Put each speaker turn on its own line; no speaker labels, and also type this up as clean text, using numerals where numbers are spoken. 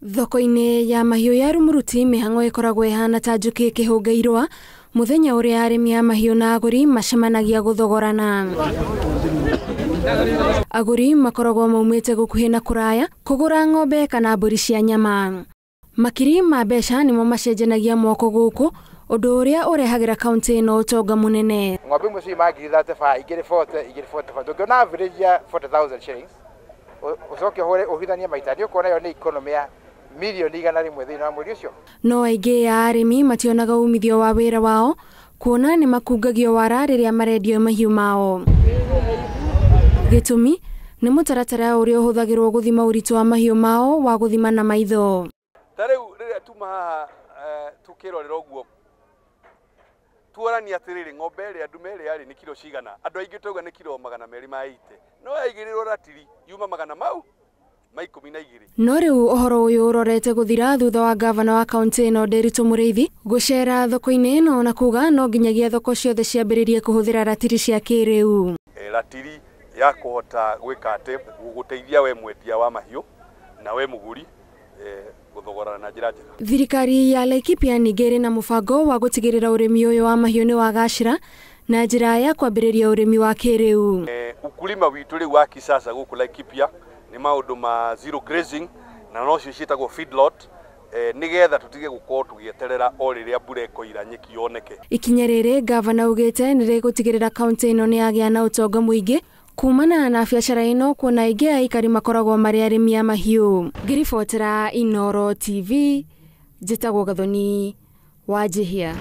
Thoko-inĩ ya mahiũ ya Rumuruti mĩhang'o ĩkoragwo ĩhana ta njũkĩ ĩkĩhũnga irũa mũthenya ũrĩa arĩmi a mahiũ na agũri macemanagia gũthogorana. Agũri makoragwo maumĩte gũkuhĩ na kũraya kũgũra ng'ombe kana mbũri cia nyama. Makiri ma mbeca nĩmo macenjanagia moko gũkũ, ũndũ ũrĩa ũrehagĩra kaunti ĩno ũtonga mũnene.
Ng'ombe imwe ciuma ngiri 35, igĩrĩ 40, igĩrĩ 45. Ndũngĩona average ya 40,000 shillings ũcoke ũhũre ũhithanie maita, nĩ ũkuona ĩyo nĩ economy ya mirioni 100 thĩinĩ wa mweri ũcio.
No aingĩ a arĩmi mationaga umithio wa wĩra wao kuona nĩ makungagio wara rĩrĩa marendio mahiũ mao. Gĩtũmi nĩ mũtaratara ũrĩa ũhũthagĩrwo gũthima ũritũ wa mahiũ mao wa gũthima na maitho.
Ta rĩu rĩrĩa tuma haha tukĩrorera ũguo tuorania atĩrĩrĩ, ng'ombe ĩrĩa ndume ĩrĩa yarĩ nĩ kiro cigana? Andũ aingĩ twauga nĩ kiro 280, no yaigĩrĩrwo ratiri yuma magana mau ma 12.
No rĩu ũhoro ũyũ ũrorete gũthira thutha wa gavana wa kaunti ĩno Nderitu Mũrĩithi gũcera thoko-inĩ ĩno na kuga no nginyagia thoko ciothe ciambĩrĩrie kũhũthĩra ratiri cia kĩrĩu.
Ratiri ya kũhota gwĩka atĩ gũgũteithia we mwendia wa mahiũ na we mũgũri gũthogorana na njĩra njega.
Thirikari ya Laikipia ningĩ ĩrĩ na mũbango wa gũtigĩrĩra ũrĩmi ũyũ wa mahiũ nĩ wagacĩra na njĩra ya kwambĩrĩria ũrĩmi wa kĩrĩu.
Ukulima witũ rĩu wa kisasa gũkũ Laikipia nĩ maũndũ ma zero grazing na nocio ciĩtagwo feedlot, nĩgetha tũtige gũkorwo tũgĩeterera o rĩrĩa mbura ĩkoira nyeki yoneke.
Ikinya rĩrĩ gavana augĩte nĩ rĩgũtigĩrĩra kaunti ĩno nĩ yagĩa na ũtonga mũingĩ kumana na biacara ĩno, kuona aingĩ a aikari makoragwo marĩ arĩmi a mahiũ. Ngĩribotera Inooro TV, njĩtagwo Gathoni Wanjihia.